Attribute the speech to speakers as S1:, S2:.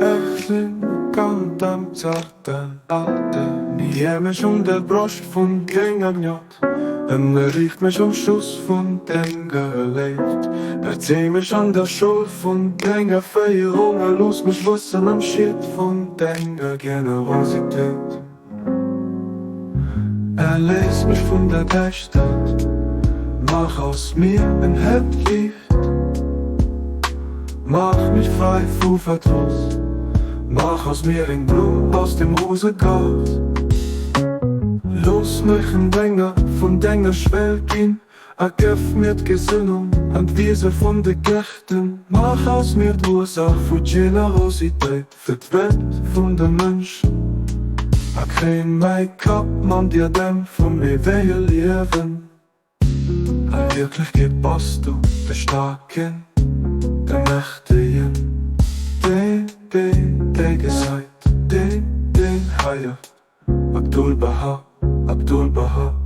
S1: Ech sinn e Kand am zarten Alter. Nier mech un der Broscht vun denger Gnod, Ënnerriicht mech um Schoss vun denger Léift, Erzéi mech an der Schoul vun denger Féierung a looss mech wuessen am Schiet vun denger Generositéit. Erléis mech vun der Däischtert, maach aus mir en hellt Liicht. Maach mech fräi vu Verdross, maach aus mir eng Blumm aus dem Rosegaart. Looss mech en Dénger vun denger Schwell ginn, A gëff mir d'Gesënnung an d'Wise vun de Gärten. Maach aus mir d'Ursaach vu Generositéit fir d'Welt vun de Mënschen. A kréin mäi Kapp mam Diadem vum éiwege Liewen. A Wierklechkeet bass du de Staarken, de Mächtegen, deen, deen déi gesäit, deen, deen heiert. Abdu'l-Bahá, Abdu'l-Bahá.